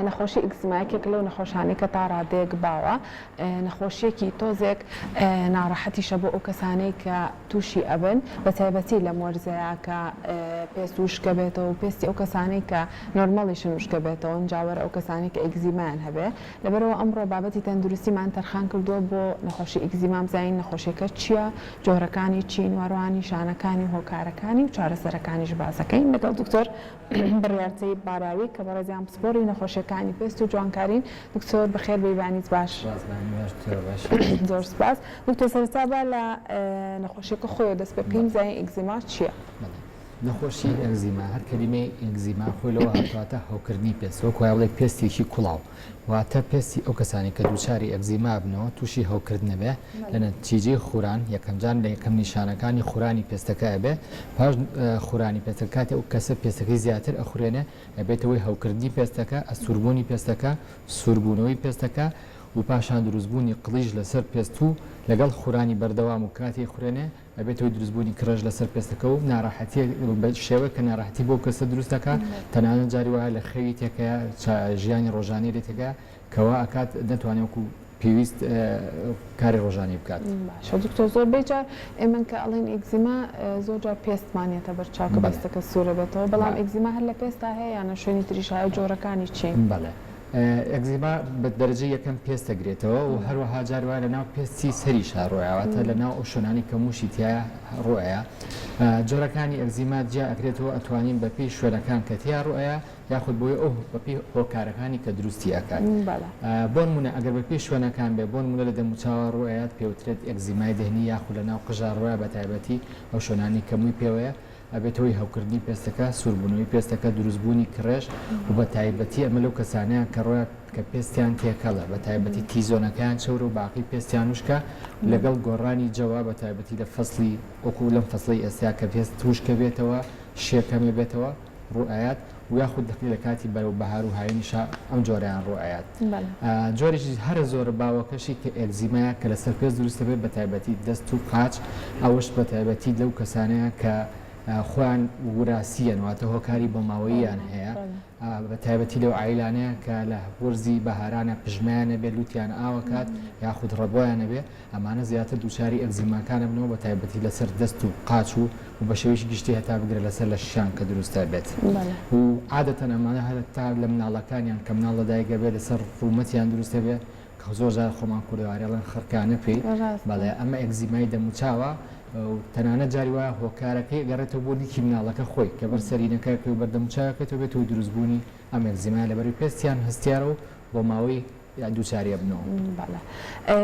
نەخۆشی ئیگزیما یەکێکە لەو نەخۆشانەی کە تا ڕادەیەک باوە، نەخۆشییەکی تۆزێک ناڕەحەتیشە بۆ ئەو کەسانەی کە تووشی ئەبن، بە تایبەتی لەم وەرزەیا کە پێست وشکە بێتەوە و پێستی ئەو کەسانەی کە نۆرمەڵیشن وشکە بێتەوە جا وەرە ئەو کەسانەی کە ئیگزیمایان هەبێ. لەبەرئەوە ئەمڕۆ بابەتی تەندروستیمان تەرخان کردووە بۆ نەخۆشی ئیگزیما بزانین نەخۆشیەکە چییە، جۆرەکانی چین، وەروەها نیشانەکانی و هۆکارەکانی و چارەسەرەکانیش باسەکەین لەگەڵ دکتۆر بڕیار تەیب باراوی کە بەڕێزیان پسپۆڕی نەخۆشیەکانی پێست و جوانکارین. دکتۆر بەخێر بێی بانیت باش. سپاس بانی باش دکتۆرە باش. زۆر سپاس. دکتۆر سەرەتا با لە نەخۆشیەکە خۆیەوە دەست پێ بکەین بزانین ئیگزیما چییە؟ بەڵێ. نەخۆشی ئێگزیما، هەر کەلیمەی ئێگزیما خۆی لەوە هاتووە واتە هەوکردنی پێست، وەک وایە بڵێی پێستێکی کوڵاو، واتە پێستی ئەو کەسانەی کە دووچاری ئێگزیما بنەوە تووشی هەوکردن ئەبێ لە نەتیجەی خوران، یەکەمجار لە یەکەم نیشانەکانی خورانی پێستەکە ئەبێ، پاش خورانی پێستەکە کاتێ ئەو کەسە پێستەکەی زیاتر ئەخورێنێ ئەبێتە هۆی هەوکردنی پێستەکە، ئەستووربوونی پێستەکە، سووربوونەوەی پێستەکە و پاشان دروستبوونی قڵیش لەسەر پێست و لەگەڵ خورانی بەردەوام و کاتێ ئەخورێنێ ئەبێتە هۆی دروستبوونی کڕێش لەسەر پێستەکە و ناڕەحەتییەک بە شێوەیەک کە ناڕەحەتی بۆ کەسە دروست دەکات، تەنانەت جاری وایە لە خەوی تێکەیە، ژیانی ڕۆژانەی لێ تێکەیە کە وا ئەکات نەتوانێت وەکوو پێویست کاری ڕۆژانەی بکات. باشە دکتۆر زۆربەی جار ئێمە کە ئەڵێین ئێگزیما زۆر جار پێستمان یەتە بەر چاو کە پێستەکە سوورە بێتەوە بەڵام ئێگزیما هەر لە پێستا هەیە یان شوێنی تریش هەیە جۆرەکانی چین؟ بەڵێ ئێگزیما بە دەرەجەی یەکەم پێست دەگرێتەوە و هەروەها جار وایە لەناو پێستی سەریشا ڕووئەیا واتە لەناو ئەو شوێنانەی کە مووشی تیایە ڕووئەیا. جۆرەکانی ئێگزیما جیا ئەکرێتەوە ئەتوانین بەپێی شوێنەکان کە تیا ڕووئەیا یاخود بۆی ئەو بەپێی هۆکارەکانی کە دروستی ئەکات. بۆنمونە ئەگەر بەپێی شوێنەکان بێ بۆنمونە لە دەموچاوا ڕووئەیات پێوترێت ئێگزیمای دهنی یاخود لەناو قژا ڕووئەیا بەتایبەتی ئەو شوێنانەی کە مووی پێوەیە ئەبێتە هۆی هەوکردنی پێستەکە، سووربوونەوەی پێستەکە، دروستبوونی کڕێش و بە تایبەتی ئەمە لەو کەسانەیە کە ڕۆیان کە پێستیان تێکەڵە بە تایبەتی T zone ەکەیان چەورە و باقی پێستیان وشکە لەگەڵ گۆڕانی جەوا بە تایبەتی لە فەسڵی وەکو لەم فەسڵەی ئێستا کە پێست وشکە بێتەوە شێ کەمە بێتەوە ڕوو ئەیات و یاخود لە کاتی بەرەو بەهار و هاوینیشا ئەم جۆرەیان ڕوو ئەیات. جۆرێکی هەرە زۆر باوەکەشی کە ئێگزیمایە کە لەسەر پێست دروست دەبێت بە تایبەتی دەست و قاچ ئەوەش بە تایبەتی لەو کەسانەیە کە خۆیان وراسیەن واتە هۆکاری بۆماوەییان هەیە بە تایبەتی لەو عایلانەیە کە لە وەرزی بەهارانە پژمەیان نەبێت لوتیان ئاوەکات یاخود ڕەبۆیان نەبێ ئەمانە زیاتر دووچاری ئەگزیماکان ئەبنەوە بە تایبەتی لەسەر دەست و قاچ و و بە شێوەیەکی گشتی هەتا بگرە لەسەر لەشیان کە دروست ئەبێت و عادەتەن ئەمانە هەتا لە مناڵەکانیان کە مناڵ لەدایک ئەبێت لەسەر ڕوومەتیان دروست ئەبێت کە زۆر جار خۆمان کوردەواری ئەڵێن خڕکانە پێی بەڵێ ئەمە ئەگزیمای دەموچاوە و تەنانەت جاری وایە هۆکارەکەی ئەگەڕێتەوە بۆ لیکی مناڵەکە خۆی کە بەر سەرینەکە ئەکەوێ بەر دەموچاوەکەیەوە بێتەوە دروستبوونی ئەم ئەگزیمایە لەبەروی پێستیان هەستیارە و بۆ ماوەی یان دووچاری ئەبنەوە. بەڵێ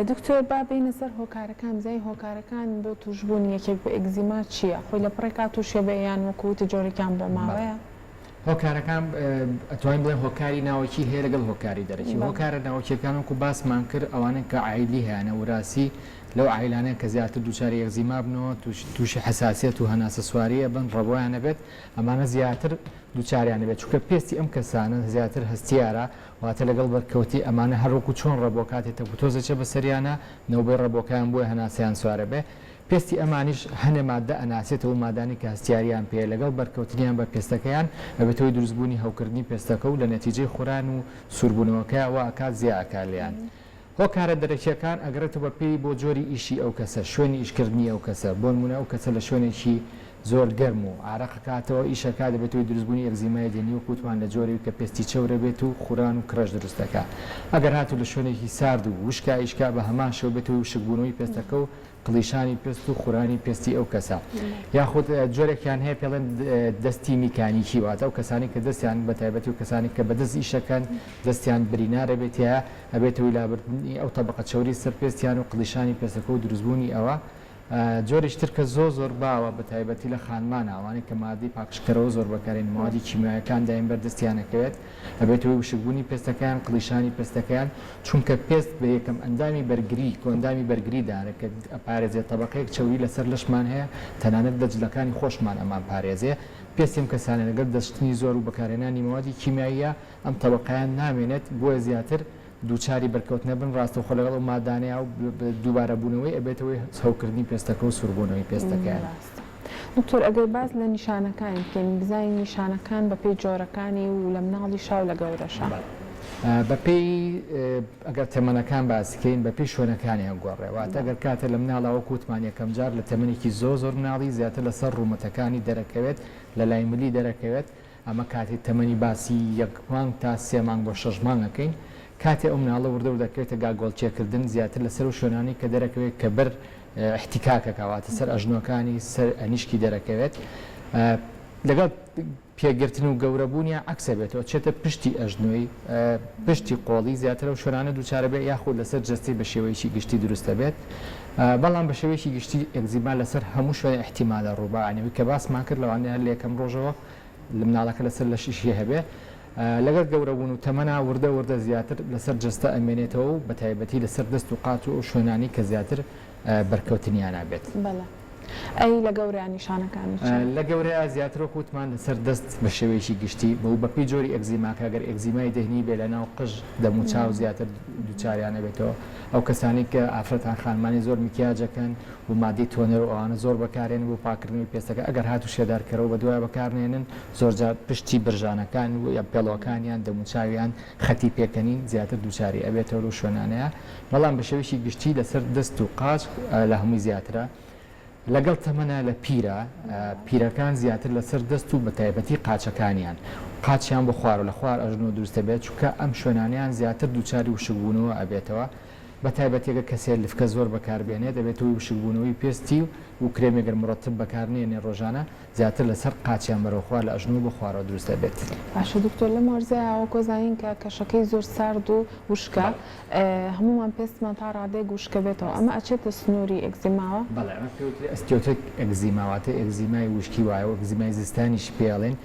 دکتۆر با بێینە سەر هۆکارەکان بزانین هۆکارەکان بۆ توشبوونی یەکێک بە ئێگزیما چییە؟ خۆی لە پڕێکا توشێ بێ یان وەکو وتت جۆرێکیان بۆ ماوەیە؟ هۆکارەکان ئەتوانین بڵێین هۆکاری ناوەکی هەیە لەگەڵ هۆکاری دەرەکی هۆکارە ناوەکیەکان وەکو باسمان کرد ئەوانەن کە عایلی هەیانە وراسی لەو عایلانەیە کە زیاتر دووچاری ئێگزیما بنەوە تووشی حەساسیەت و هەناسە سواری ئەبن ڕەبۆیان ئەبێت ئەمانە زیاتر دووچاریان ئەبێت چونکە پێستی ئەم کەسانە زیاتر هەستیارە واتە لەگەڵ بەرکەوتی ئەمانە هەر وەکو چۆن ڕەبۆ کاتێ تەپ و تۆز ئەچێ بەسەریانا نەوبەی ڕەبۆکەیان بۆیە هەناسەیان سوارە بێ پێستی ئەمانیش هەنێ ماددە ئەناسێتەوە و مادانەی کە هەستیاریان پێیە لەگەڵ بەرکەوتنیان بە پێستەکەیان ئەبێتە هۆی دروستبوونی هەوکردنی پێستەکە و لە نەتیجەی خوران و سووربوونەوەکەیا وا ئەکات زیا ئەکا لێیان هۆکارە دەرەکیەکان ئەگەڕێتەوە بە پێی بۆ جۆری ئیشی ئەو کەسە، شوێنی ئیشکردنی ئەو کەسە، بۆنمونە ئەو کەسە لە شوێنێکی زۆر گەرم و ئارەق ئەکاتەوە ئیش ئەکات دەبێتە هۆی دروستبوونی ئەگزیمای دێنی وەک وتمان لە جۆرێک کە پێستی چەور ئەبێت و خوران و کڕێش دروست ئەکا ئەگەر هاتوو لە شوێنێکی سارد و وشکا ئیش کا بە هەمان شێوە بێتە هۆی وشکبوونەوەی پێستەکە و قڵیشانی پێست و خورانی پێستی ئەو کەسە یاخود جۆرێکیان هەیە پێڵێن دەستی میکانیکی واتە ئەو کەسانی کە دەستیان بە تایبەتی و کەسانی کە بەدەست ئیشەکەن دەستیان برینارە بێتایە ئەبێتە هۆی لابردنی ئەو تەبەقە چەوری سەر پێستیان و قڵیشانی پێستەکە و دروستبوونی ئەوە جۆرێکی تر کە زۆر زۆر باوە بە تایبەتی لە خانمانە ئەوانەی کە مادەی پاکژکەرەوە زۆر بەکارێن مەوادی کیمیایەکان دایم بەر دەستیان ئەکەوێت ئەبێتە هۆی وشکبوونی پێستەکەیان قڵیشانی پێستەکەیان چونکە پێست بە یەکەم ئەندامی بەرگری کۆئەندامی بەرگری دارە کە ئەپارێزێت تەبەقەیەک چەوری لەسەر لەشمان هەیە تەنانەت لە جلەکانی خۆشمان ئەمان پارێزێ پێستی ئەم کەسانە لەگەڵ دەستشتنی زۆر و بەکارهێنانی مەوادی کیمیاییە ئەم تەبەقەیان نامێنێت بۆیە زیاتر دووچاری بەرکەوتنە بن ڕاستەوخۆ لەگەڵ ئەو مادانەیا و دووبارە بوونەوەی ئەبێتە هۆی هەوکردنی پێستەکە و سووربوونەوەی پێستەکەیان. ڕاستە دکتۆر ئەگەر باس لە نیشانەکانی بکەین بزانین نیشانەکان بەپێی جۆرەکانی و لە مناڵیشا و لە گەورەشا. بەڵێ. بەپێی ئەگەر تەمەنەکان باسکەین بەپێی شوێنەکانی ئەگۆڕێ واتە گەر کاتێ لە مناڵا وەکو وتمان یەکەم جار لە تەمەنێکی زۆر زۆر مناڵی زیاتر لەسەر ڕوومەتەکانی دەرەکەوێت لە لای ملی دەرەکەوێت ئەمە کاتی تەمەنی باسی یەک مانگ تا سێ مانگ بۆ شەش مانگ ئەکەین کاتێ ئەو مناڵە وردە وردە ئەکەوێتە گاگۆڵکێکردن زیاتر لەسەر ئەو شوێنانەی کە دەرەکەوێت کە بەر احتکاکەکە واتە سەر ئەژنۆکانی سەر ئەنیشکی دەرەکەوێت لەگەڵ پێگرتن و گەورەبوونیان عەکس ئەبێتەوە چێتە پشتی ئەژنۆی پشتی قۆڵی زیاتر ئەو شوێنانە دووچارە بێت یاخود لەسەر جەستەی بە شێوەیەکی گشتی دروست دەبێت بەڵام بە شێوەیەکی گشتی ئەگزیما لەسەر هەموو شوێن ئیحتیمالە ڕووبا یانی ئەوەی کە باسمان کرد لەوانەیە هەر لە یەکەم ڕۆژەوە مناڵەکە لەسەر لەشیشی هەبێ لەگەڵ گەورەبوون و تەمەنا وردە وردە زیاتر لەسەر جەستە ئەمێنێتەوە و بەتایبەتی لەسەر دەست و قاچ و ئەو شوێنانەی کە زیاتر بەرکەوتنیانا بێت. بەڵێ. ئەی لە گەورەیا نیشانەکانی چین؟ لە گەورەیا زیاتر وەک وتمان لەسەر دەست بە شێوەیەکی گشتی و بەپێی جۆری ئەگزیماکە گەر ئەگزیمای دهنی بێ لە ناو قژ دەم و چاو زیاتر دووچاریان ئەبێتەوە ئەو کەسانەی کە ئافرەتان خانمانی زۆر میکیاج ئەکەن و مادەی toner و ئەوانە زۆر بەکارێنن بۆ پاکردنەوەی پێستەکە ئەگەر هاتوو شێدارکەرەوە بەدوایە بەکارنێنن زۆرجار پشتی برژانەکان و یا پێڵۆکانیان دەموچاویان خەتی پێکەنین زیاتر دووچاری ئەبێتەوە لەو شوێنانەیە بەڵام بە شێوەیەکی گشتی لەسەر دەست و قاچ لە هەمووی زیاترە لەگەڵ تەمەنا لە پیرە پیرەکان زیاتر لەسەر دەست و بەتایبەتی قاچەکانیان قاچیان بۆ خوار و لە خوار ئەژنۆ دروست دەبێت چونکە ئەم شوێنانەیان زیاتر دووچاری وشکبوونەوە ئەبێتەوە بەتایبەتی گەر کەسێ لفکە زۆر بەکاربێنێت دەبێتە هۆی وشکبوونەوەی پێستی و کرێمێ گەر مرطب بەکارنێنێ ڕۆژانە زیاتر لەسەر قاچیان بەرەو خوار لە ئەژنۆ بۆ خوارەوە دروست دەبێت. باشە دکتۆر لەم وەرزەیا وەک ئەزانین کە کەشەکەی زۆر سارد و وشکە هەموومان پێستمان تا ڕادەیەک وشکە بێتەوە ئەمە ئەچێتە سنووری ئەگزیماوە؟ بەڵێ ئەمە پێ وترێ ئەستیۆتک ئەگزیما واتە ئەگزیمای وشکی وایە و ئەگزیمای زستانیش پێ ئەڵێن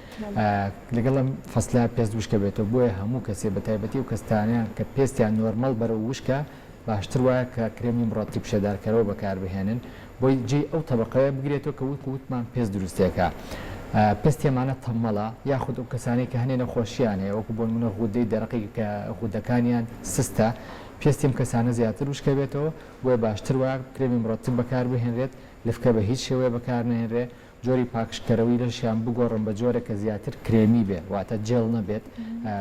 لەگەڵ ئەم فەسلە پێست وشکە بێتەوە بۆیە هەموو کەسێ بە تایبەتی ئەو کەستانەیان کە پێستیان نۆرمەڵ بەرەو وشکە باشتر وایە کە کرێمی مرطب شێدارکەرەوە بەکاربهێنن بۆی جێی ئەو تەبەقەیە بگرێتەوە کە وەکو وتمان پێست دروستێکە پێستی ئەمانە تەممەڵە یاخود ئەو کەسانەی کە هەنێ نەخۆشیان هەیە وەکو بۆ نمونە غودەی دەرەقی کە غودەکانیان سستە پێستی ئەم کەسانە زیاتر وشکە بێتەوە بۆیە باشتر وایە کرێمی مرطب بەکاربهێنرێت لفکە بە هیچ شێوەیە بەکارنەهێنرێ جۆری پاکژکەرەوەی لەشیان بگۆڕن بە جۆرێک کە زیاتر کرێمی بێ واتە جێڵ نەبێت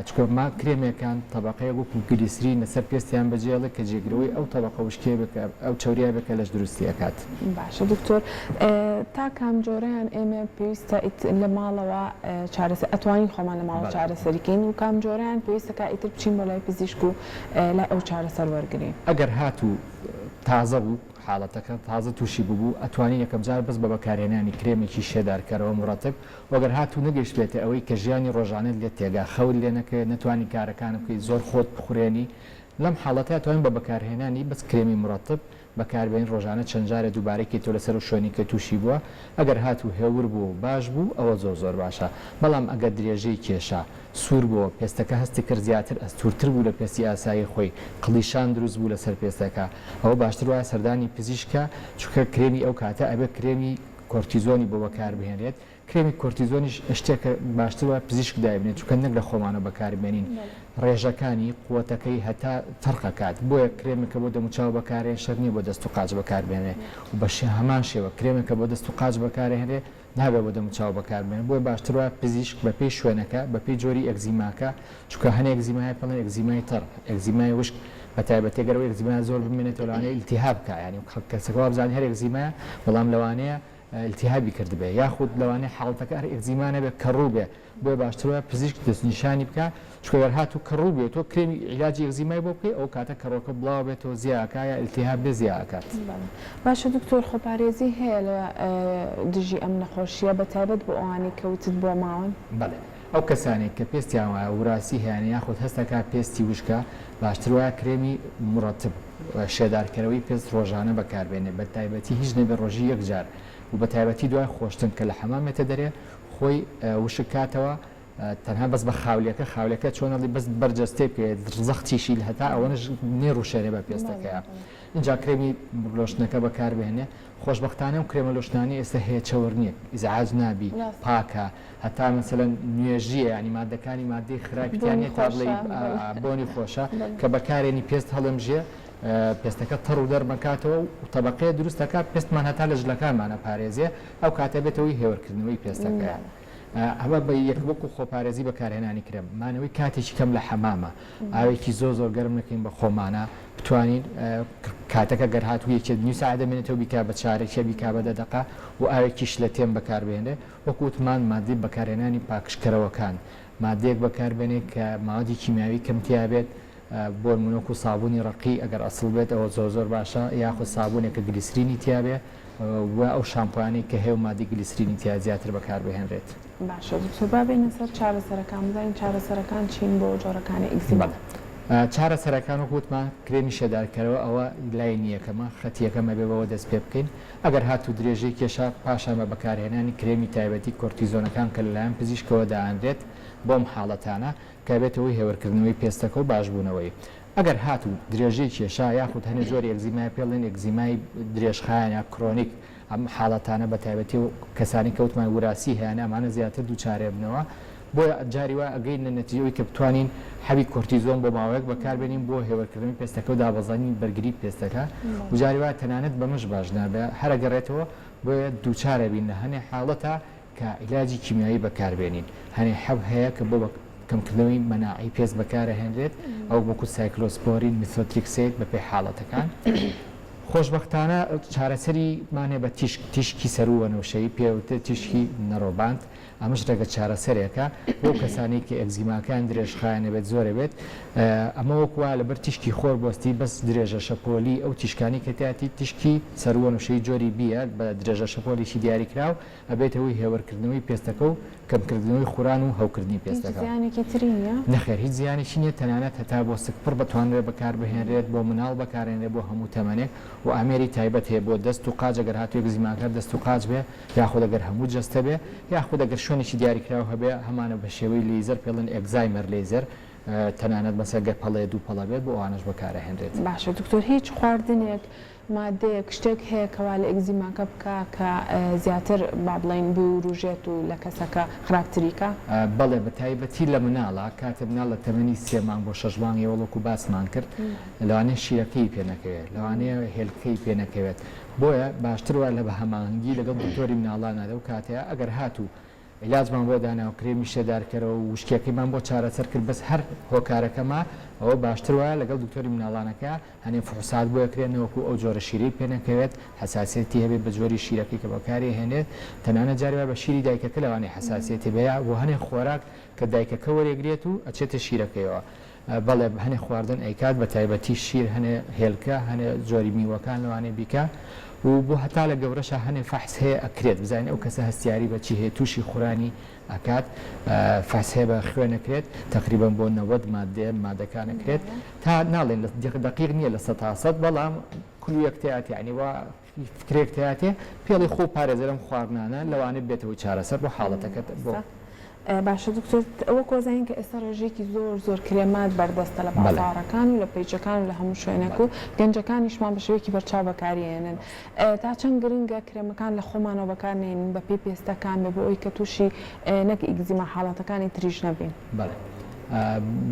چونکە ما کرێمێکان تەبەقەیەک وەکو گلیسرین لەسەر پێستیان بەجێڵێ کە جێگرەوەی ئەو تەبەقە وشکیە بێ کە ئەو چەوریە بێ کە لەش دروستی ئەکات. باشە دکتۆر تا کام جۆرەیان ئێمە پێویستە لە ماڵەوە چارەسەر ئەتوانین خۆمان لە ماڵەوە چارەسەری کەین و کام جۆرەیان پێویستە کا ئیتر بچین بۆ لای پزیشک و لای ئەو چارەسەر وەرگرین؟ ئەگەر هاتوو تازە بوو حاڵەتەکە تازە تووشی ببوو ئەتوانی یەکەم جار بەس بە بەکارهێنانی کرێمێکی شێدارکەرەوە مرطب و گەر هاتوو نەگەیشتبێتە ئەوەی کە ژیانی ڕۆژانەت لێت تێگا خەوت لێ نەکەوێت نەتوانی کارەکانت بکەیت زۆر خۆت بخورێنی لەم حاڵەتە ئەتوانی بە بەکارهێنانی بەس کرێمی مرطب بەکاربێنی ڕۆژانە چەند جارێ دووبارەی کەیتەوە لەسەر ئەو شوێنەی کە تووشی بووە ئەگەر هاتوو هێور بوو و باش بوو ئەوە زۆر زۆر باشە بەڵام ئەگەر درێژەی کێشا سوور بۆوە پێستەکە هەستی کرد زیاتر ئەستوورتر بوو لە پێستی ئاسایی خۆی قڵیشان دروست بوو لەسەر پێستەکە ئەوە باشتر وایە سەردانی پزیشکە چونکە کرێمی ئەو کاتە ئەبێت کرێمی کۆرتیزۆنی بۆ بەکاربهێنرێت کرێمی کۆرتیزۆنیش شتێکە باشتر وایە پزیشک دایبنێت چونکە نەک لە خۆمانەوە بەکاربێنین ڕێژەکانی قوەتەکەی هەتا فەرق ئەکات بۆیە کرێمێک کە بۆ دەموچاو بەکارێن شەرت نییە بۆ دەست و قاچ بەکاربێنرێ و بە هەمان شێوە کرێمێک کە بۆ دەست و قاچ بەکارێنرێ نابێت بۆ دەموچاو بەکاربێنرێ بۆیە باشتر وایە پزیشک بەپێی شوێنەکە بەپێی جۆری ئەگزیماکە چونکە هەنێ ئەگزیما هەیە پێڵێن ئەگزیمای تەڕ ئەگزیمای وشک بەتایبەتی گەر ئەو ئەگزیمایە زۆر بمێنێتەوە لەوانەیە ئیلتیهاب بکا یانی کەسەکە وابزانێ هەر ئەگزیمایە بەڵام لەوانەیە ئیلتیهابی کردبێ یاخود لەوانەیە حاڵەتەکە هەر ئەگزیما نەبێ کەڕوو بێ بۆیە باشتر وایە پزیشک دەستنیشانی بکا چونکە گەر هاتوو کەڕوو بێ تۆ کرێمی عیلاجی ئەگزیمای بۆ بکەی ئەو کاتە کەڕووەکە بڵاو بێتەوە زیا ئەکا یا ئیلتیهاب بێ زیا ئەکات. بەڵێ باشە دکتۆر خۆپارێزی هەیە لە دژی ئەم نەخۆشیە بە تایبەت بۆ ئەوانەی کە وتت بۆ ماون؟ بەڵێ ئەو کەسانەی کە پێستیان وایە وراسی هەیانە یاخود هەست ئەکا پێستی وشکە باشتر وایە کرێمی مرطب شێدارکەرەوەی پێست ڕۆژانە بەکاربێنێ بە تایبەتی هیچ نەبێ ڕۆژی یەک جار و بە تایبەتی دوای خۆشتن کە لە حەمام ێتە دەرێ خۆی وشک کاتەوە تەنها بەس بە خاولیەکە خاولیەکە چۆن ئەڵی بەس بەر جەستەی بکەوێت زەختیشی هەتا ئەوەنەش نەیڕوشێنێ بە پێستەکەیا ئینجا کرێمی لۆشنەکە بەکاربهێنێ خۆشبەختانە ئەم کرێمە لۆشنانەی ئێستا هەیە چەور نییە ئیزعاج نابی پاکە هەتا مەسەلەن نوێژیە یانی مادەکانی مادەی خراپی تیا نیە تا بڵێی بۆنی خۆشە کە بەکارێنی پێست هەڵێمژێ پێستەکە تەڕ و دەرمەکاتەوە و تەبەقەیە دروست دەکات پێستمان هەتا لە جلەکانمان ئەپارێزێ ئەو کاتە بێتە هۆی هێورکردنەوەی پێستەکەیە. ئەمە بە یەک وەکو خۆپارێزی بەکارهێنانی کرێم، مانەوەی کاتێکی کەم لە حەمامە، ئاوێکی زۆر زۆر گەرم نەکەین بە خۆمانە، بتوانین کاتەکە گەر هاتوو یەکێک نیو ساعت دەمێنێتەوە بیکا بە چارەکێ بیکا بە دە دەقە و ئاوێکی شلەتێن بەکاربهێنرێ، وەکو وتمان ماددەی بەکارهێنانی پاکژکەرەوەکان ماددەیەک بەکاربێنێ کە ماوەدی کیمیاوی کەم تیابێت، بۆ نمونە وەکو سابونی ڕەقی ئەگەر ئەسڵ بێت ئەوە زۆر زۆر باشە یاخود سابونێک کە گلیسرینی تیابێ و ئەو شامپۆیانەی کە هەیە و مادەی گلیسرینی تیا زیاتر بەکاربهێنرێت. باشە دکتۆر با بێینە سەر چارەسەرەکان بزانین چارەسەرەکان چین بۆ جۆرەکانی ئیگزیما. بەڵێ چارەسەرەکان وەکو وتمان کرێمی شێدارکەرەوە ئەوە line یەکەمە خەتی یەکەم ئەبێ بەوە دەست پێ بکەین ئەگەر هاتوو درێژەی کێشا پاشان بە بەکارهێنانی کرێمی تایبەتی کۆرتیزۆنەکان کە لەلایەن پزیشکەوە دائەنرێت بۆ ئەم حاڵەتانە کە ئەبێتە هۆی هێورکردنەوەی پێستەکە و باشبوونەوەی. ئەگەر هاتوو درێژەی کێشا یاخود هەنێ جۆری ئەگزیمای پێ ڵێن ئەگزیمای درێژخایەن یا chronic ئەم حاڵەتانە بە تایبەتی و کەسانی کە وتمان وراسی هەیانە ئەمانە زیاتر دووچارێ بنەوە بۆیە جاری وا ئەگەینە نەتیجەوەی کە بتوانین حەبی کۆرتیزۆن بۆ ماوەیەک بەکاربێنین بۆ هێورکردنەوەی پێستەکە و دابەزاندنی بەرگری پێستەکە و جاری وا تەنانەت بەمەش باش نابێ هەر ئەگەڕێتەوە بۆیە دووچارە بین لە هەنێ حاڵەتا کە عیلاجی کیمیایی بەکاربێنین هەنێ حەب هەیە کە بۆ کەمکردنەوەی مەناعەی پێست بەکارئەهێنرێت ئەو وەکو cyclosporine methotrexate بەپێی حاڵەتەکان خۆشبەختانە چارەسەریمان هەیە بە تیشک تیشکی سەروو وەنەوشەیی پێوترێت تیشکی narrowband ئەمەش ڕێگە چارەسەرێکە بۆ کەسانی کە ئەگزیماکان درێژخایەنە بێت زۆرە بێت ئەمە وەکو وایە لەبەر تیشکی خۆر بۆستی بەس درێژە شەپۆلی ئەو تیشکانی کە تیاتی تیشکی سەروو وەنەوشەیی جۆری B یە بە درێژە شەپۆلێکی دیاریکراو ئەبێتە هۆی هێورکردنەوەی پێستەکە و کەمکردنەوەی خوران و هەوکردنی هیچ پێستەکە. زیانێکی تری نیە؟ نەخێر هیچ زیانێکی نیە تەنانەت هەتا بۆ سکپڕ بتوانرێت بەکاربهێنرێت بۆ مناڵ بەکارێنرێت بۆ هەموو تەمەنێک و ئامێری تایبەت هەیە بۆ دەست و قاچ ئەگەر هاتوو ئەگزیماکە دەست و قاچ بێ یاخود ئەگەر هەموو جەستە بێ یاخود ئەگەر شوێنێکی دیاریکراو هەبێ هەمانە بە شێوەی لەیزەر پێڵێن excimer laser تەنانەت مەسەلەن گەر پەڵەیە دوو پەڵە بێت بۆ ئەوانەش بەکارئەهێنرێت. باشە دکتۆر هیچ خواردنێک مادەیەک شتێک هەیە کە وا لە ئێگزیماکە بکا کە زیاتر با بڵێین بوروژێت و لە کەسەکە خراپتری کا؟ بەڵێ بە تایبەتی لە مناڵا کاتێ مناڵ لە تەمەنی سێ مانگ بۆ شەش مانگیەوە وەکو باسمان کرد لەوانەیە شیرەکەی پێ نەکەوێت لەوانەیە هێلکەی پێ نەکەوێت بۆیە باشتر وایە لە بە هەماهەنگی لەگەڵ دکتۆری مناڵانا لەو کاتەیا ئەگەر هاتوو عیلاجمان بۆ دانا و کرێمی شێدارکەرەوە و وشکیەکەیمان بۆ چارەسەر کرد بەس هەر هۆکارەکە ما ئەوە باشتر وایە لەگەڵ دکتۆری مناڵانەکە هەنێ فحوسات بۆ ئەکرێ نەوەکو ئەو جۆرە شیرەی پێ نەکەوێت حەساسیەتی هەبێت بە جۆری شیرەکەی کە بەکاری ئەهێنێت تەنانەت جاری وایە بە شیری دایکەکە لەوانەیە حەساسیەتی هەبێ یا بۆ هەنێ خۆراک کە دایکەکە وەرێگرێت و ئەچێتە شیرەکەیەوە بەڵێ هەنێ خواردن ئەیکات بە تایبەتی شیر هەنێ هێلکە هەنێ جۆری میوەکان لەوانەیە بیکا و بۆ هەتا لە گەورەشا هەنێ فەحس هەیە ئەکرێت بزانین ئەو کەسە هەستیاری بە چی هەیە تووشی خورانی ئەکات فەحس هەیە بە خوێن ئەکرێت تەقریبەن بۆ 90 مادەیە مادەکان ئەکرێت تا ناڵێن دەقیق نییە لە 100% بەڵام کلویەک تیات یعنی وا فکرێک تیاتێ پێڵی خۆ پارێزە لەم خواردنانە لەوانەیە ببێتە هۆی چارەسەر بۆ حاڵەتەکەت بۆ. باشە دکتۆر وەک وەزانین کە ئێستا ڕێژەیەکی زۆر زۆر کرێمات بەردەستە لە بازاڕەکان و لە پەیجەکان و لە هەموو شوێنێک و گەنجەکانیشمان بە شێوەیەکی بەرچاو بەکاری ئێنن تا چەند گرنگە کرێمەکان لە خۆمانەوە بەکار نێنین بە پێی پێستەکان بێ بۆ ئەوی کە تووشی نەک ئیگزیما حاڵەتەکانی تریش نەبین؟ بەڵێ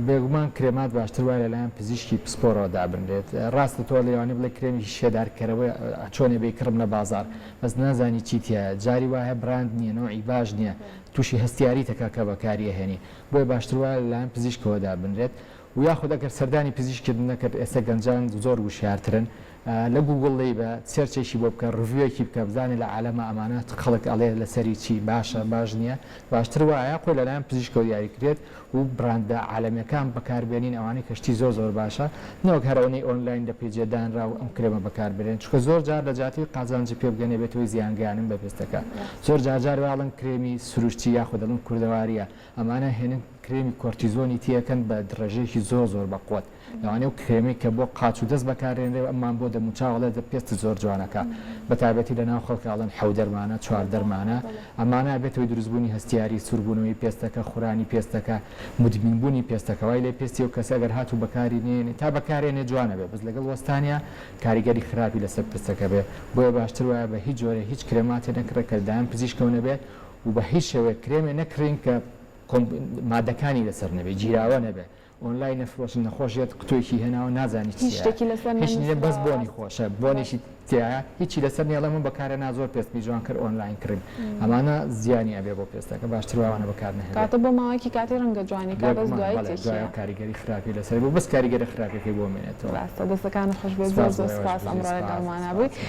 بێگومان کرێمات باشتر وایە لەلایەن پزیشکی پسپۆرەوە دابنرێت ڕاستە تۆ لەوانەیە بڵێ کرێمێکی شێدارکەرەوە چۆنێ بیکڕم لە بازاڕ بەس نازانی چی تیایە جاری وایە براند نییە نەوعی باش نییە تووشی هەستیاری تەکا کە بەکاری ئەهێنی بۆیە باشتر وایە لەلایەن پزیشکەوە دابنرێت و یاخود ئەگەر سەردانی پزیشکت نەکرد ئێستا گەنجان زۆر وشیارترن لە گوگڵ لێی بە search ێکی بۆ بکە review ەکی بکە بزانە لە عالەما ئەمانە خەڵک ئەڵێ لەسەری چی باشە باش نییە باشتر وایە خۆی لەلایەن پزیشکەوە دیاری کرێت و براندە عالەمیەکان بەکاربێنین ئەوانەی کە شتی زۆر زۆر باشە نەوەک هەر ئەوەنەی ئۆنلاین لە page ێ دانراو ئەم کرێمە بەکاربێنن چونکە زۆر جار لە جیاتی قازانجی پێ بگەنێ بێتە هۆی زیان گەیانن بە پێستەکە زۆر جار جار وا ئەڵێن کرێمی سروشتی یاخود ئەڵێن کوردەواریە ئەمانە هێنن کرێمی کۆرتیزۆنی تێکەن بە ڕێژەیەکی زۆر زۆر بەقوەت لەوانەیە ئەو کرێمەی کە بۆ قاچ و دەست بەکارێنرێ ئەمان بۆ دەموچاو ئەڵێ پێستت زۆر جوانەکا بەتایبەتی لەناو خەڵکا ئەڵێن حەو دەرمانە چوار دەرمانە ئەمانە ئەبێتە هۆی دروستبوونی هەستیاری سووربوونەوەی پێستەکە خورانی پێستەکە مدمین بوونی پێستەکە وای لێ پێستی ئەو کەسە ئەگەر هاتوو بەکاری نێنێ تا بەکارێنێ جوانە بێ بەس لەگەڵ وەستانیا کاریگەری خراپی لەسەر پێستەکە بێ بۆیە باشتر وایە بە هیچ جۆرێ هیچ کرێماتێ نەکڕێ کە لەلایەن پزیشکەوە نەبێ و بە هیچ شێوەیەک کرێمێ نەکڕین کە مادەکانی لەسەر نەبێ گیراوە نەبێ. ئۆنلاین نەفرۆشن نەخۆش یەت قوتوێکی هێناوە نازانی هیچ چیە شتێکی لەسەر هیچ نیە بەس نەنووسراوە بۆنی خۆشە بۆنێکی تیایە هیچی لەسەر نیە ئەڵێ من بەکارێ نا زۆر پێستمی جوان کرد ئۆنلاین کڕیم ئەمانە زیانی ئەبێ بۆ پێستەکە باشتر وایە ئەوانە بەکار نەهێنرێت. کەواتە بۆ ماوەیەکی کاتی ڕەنگە جوانی کا بەس بێگومان دوایی بەڵێ تێکی دوایەوە کاریگەری خراپی لەسەر بوو بەس کاریگەرە خراپەکەی بۆ مێنێتەوە. ڕاستە دەستەکانت خۆش بێت زۆر سپاس بۆ زۆر ئێوەش سپاس بژی ئەمڕۆ سپاس لەگەڵمانا بووی. سپاس.